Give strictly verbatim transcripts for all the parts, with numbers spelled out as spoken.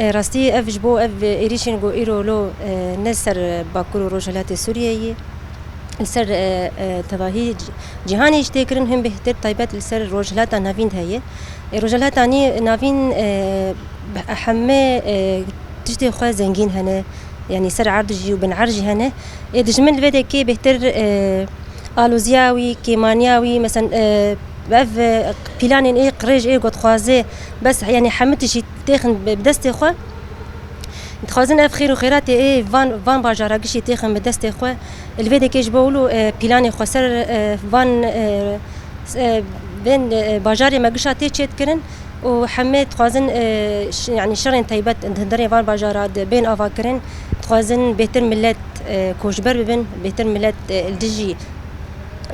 E, rastî ev ji bo ev êrîşên ku îro lo, e, ne ser Bakur û Rojhilatê Sûriyeyê, li ser, e, e, tevahî cî-, cîhanê jî tê kirin, hin bêhtir taybet li ser Rojhilata Navîn de heye. E, Rojhilata nî-, Navîn, e, bi hemê, e, tiştê xwe zengîn hene, yanî ser erd jî û bin erd jî hene. Ê dijmin li vê dekê bêhtir, e, aloziya wî, kêmaniya wî, mesen, e, ev, e, planên ê qirêj ê ku dixwaze, bes, yanî hemû tiştî têxin bi, bi destê xwe. Dixwazin ev xêr û xêratê ê van, van bajara giştî têxin bi destê xwe. Li vê dekê ji bo wilo, e, planê xwe ser, e, van, e, s-, e, vên, e, bajarê me gişa tê çêdikirin û hemê dixwazin, e, ş-, yanî şerên taybet di hundirê van bajara de bên avakirin. Dixwazin bêhtir milet, e, koçber bibin, bêhtir milet, e, li dijî,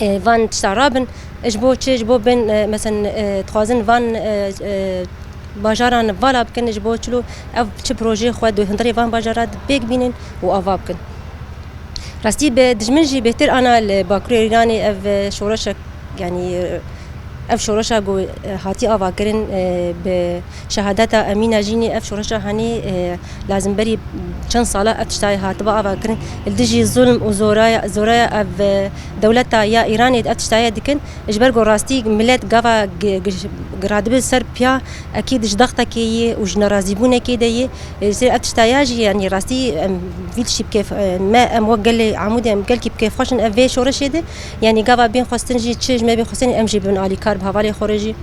e, van tişta rabin. Ji bo çi? Ji bo bên, e, mesen, e, dixwazin van, e, e, bajaran vala bikin, ji bo çilo ev çi projeyê xwe di hundirê van bajara de pêk bînin û ava bikin. Rastî bi dijmin jî bêhtir ana li Bakurê Îranê ev, e, şoreşek, yanî, e, ev şoreşa ku, e, hatî avakirin, e, bi şehadeta Emîna jî nî ev şoreşa hanî, e, lazim berî çend sala ev tiştayê hatibe avakirin. Li dijî zulm û zoraya, zoraya ev, e, dewleta ya Îranê ev tiştayê dikin. Ji ber ku rastî milet gava gi-, gi-, giradibe ser piya, ekîd ji dextekê yê û ji nerazîbûnekê de yê. Ê, ser ev tişta ya jî, yanî rastî em vî tiştî bi kêf, e, me, em wek gelê Amûdê em gelkî bi kêfxweş in ev vê şoreşê de. Yanî gava bên xwestin jî çi ji me bên xwestin em jî bin alîkar bi hevalê xwe re jî.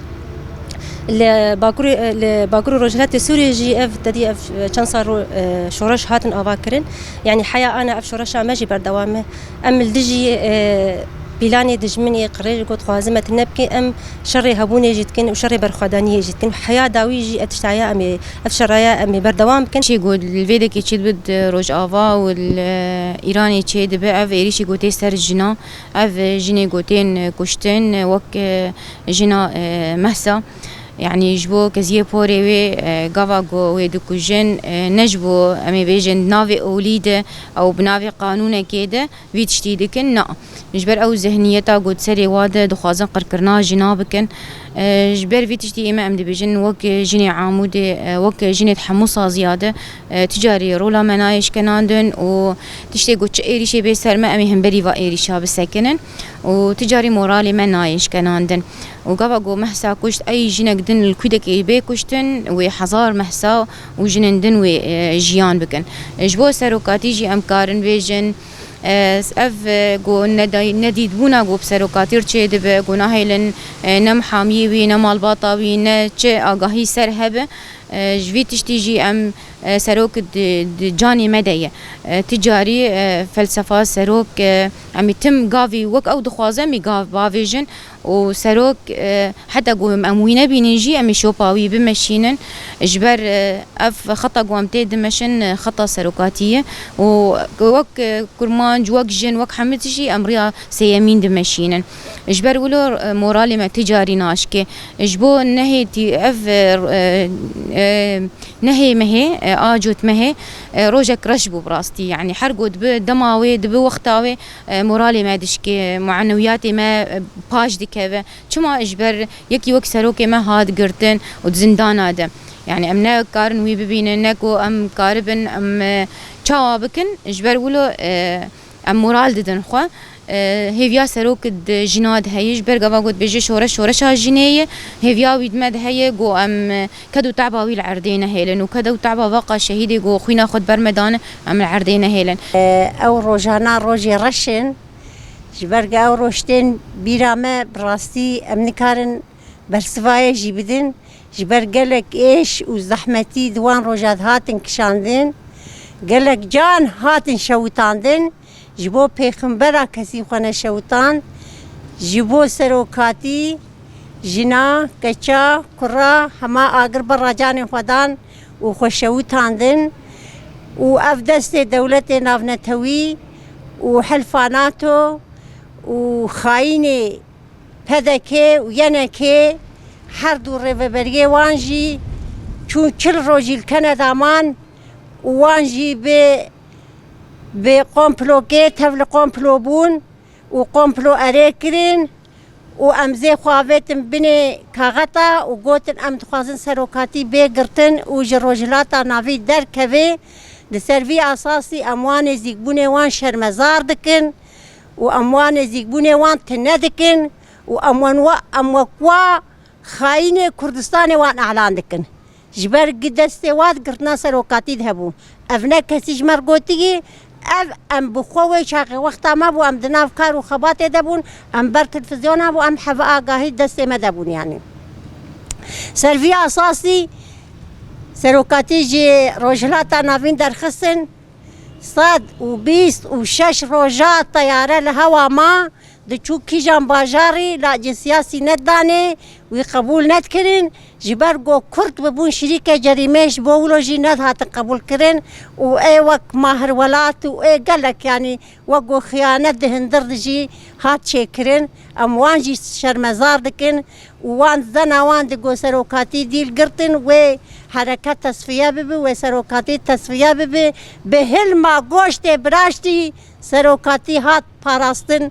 Li Bakurê, li Bakur û Rojhilatê Sûriyê jî ev tedî ev çend sal ro-, e, şoreş hatin ava kirin. Yanî heya ana ev şoreşa me jî berdewam e. Em li dijî, e, planê dijminê qirêj ku dixwazin me tune bike, em şerê hebûnê jî dikin û şerê berxwedaniyê jî dikin. Heya dawî jî ev tiştaya em ê, ev şeraya em ê berdewam bikin. Çê ku li vê dekê çêdibe di Rojava û li Îranê çêdibe, ev êrîşê ku tê ser jina, ev jinê ku tên kuştin, wek jina, e, Mehsa. Yanî ji bo keziyê porê wê, e, gava ku wê dikujin, e, ne ji bo em ê bêjin di navê olî de ew bi navê qanûnekê de vî tiştî dikin, na. Ji ber ew zihniyeta ku di serê wa de dixwazin qirkirina jina bikin. E, ji ber vî tiştî ême em dibêjin wek jinê Amûdê, e, wek jinê di hemû saziya de, e, ti carî rola me nayê şkenandin û tiştê ku çi êrîşê bê ser me em ê hemberî va êrîşa bisekinin û ti carî moralê me nayê şkenandin. Û gava ku Mehsa kuşt, ey jinek din li kûdekê bê kuştin, wê hezar Mehsa û jinên din wê, e, jiyan bikin. Ji bo serokatî jî em karin bêjin, e, ev, e, ku neda-, nedîtbûna ku bi serokatî re çêdibe, ku nahêlin, e, ne mihamiyê wî, ne malbata wî, ne çi agahî ser hebe, e, ji vî tiştî jî em, e, serok di, di canê me de ye. E, ti carî, e, felsefa serok, e, em ê tim gavî wek ew dixwaze em ê gav bavêjin. Û serok, e, heta ku em wî nebînin jî, em ê şopa wî bimeşînin. Ji ber, e, ev xeta ku em tê dimeşin, e, xeta serokatî ye. Û wek, e, kurmanc, wek jin, wek hemû tiştî em riya sêyemîn dimeşînin. Ji ber wilo, e, moralê me ti carî naşke. Ji bo nehê tî-, ev, e, e, e, nehê mehê, e, a cotmehê, e, rojek reş bû bi rastî. Yanî her ku dibe dema wê, dibe wexta wê, e, moralê me dişke, manewiyatê me, e, paş dikeve. Çima? Ji ber yekî wek serokê me hat girtin û di zindana de. Yanî em ne karin wî bibînin, ne ku em karibin, em, e, çawa bikin, ji ber wilo, e, em moral didin xwe. E, hêviya serok di jina de heye, ji ber gava ku dibêje şoreş, şoreşa jinê ye, hêviya wî di me de heye, ku em, e, ked û teba wî li erdê nehêlin û ked û teba veqa şehîdê ku xwîna xwe di ber me dane, em li erdê nehêlin. E, ew rojana rojê reş in. Ji ber ku ew roj tên bîra me, bi rastî em nikarin bersivayê jî bidin. Ji ber gelek êş û zehmetî di wan roja de hatin kişandin. Gelek can hatin şewitandin. Ji bo pêxembera kesî xwe neşewitand. Ji bo serokatî, jina, keça, kura, hema agir berra canê xwe dan û xwe şewitandin. Û ev destê dewletê navnetewî û helifa nato û xayînê P D K û Y N K, her du rêveberiyê wan jî çûn çil rojî li Keneda man û wan jî bi, bi komplokê tev li komplo bûn û komplo erê kirin û em zê xwe avêtin binê kaxeta û gotin, em dixwazin serokatî bê girtin û ji Rojhilata Navîn derkeve. Li ser vî esasî em wan nêzîkbûnê wan şermezar dikin û em wan nêzîkbûnê wan tune dikin û em wan wa, em wek wa xayînê Kurdistanê wan elan dikin. Ji ber gi destê wa girtina serokatî de hebû. Ev ne kesî ji me re gotiye, ev em bi xwe wê çaxê wexta me bû, em di nav kar û xebatê de bûn, em ber televîzyona bû, em heve agahî destê me de bûn yanî. Ser vî esasî serokatî ji Rojhilata Navîn derxistin, sed û bîst û şeş roja teyare li hewa ma, diçû kîjan bajarî, lacê siyasî nedanê, wî qebûl nedikirin. Ji ber ku Kurd bibûn şirîkê cerîmê, ji bo wilo jî nedihatin qebûlkirin û ê wek mahirwelat û ê gelek, yanî wek ku xiyanet di hundir de jî hat çêkirin. Em wan jî şermezar dikin û wan dizena wan di ku serokatî dîl girtin, wê hereket tesfiye bibe, wê serokatî tesfiye bibe, bi hilma goştê biraştî serokatî hat parastin.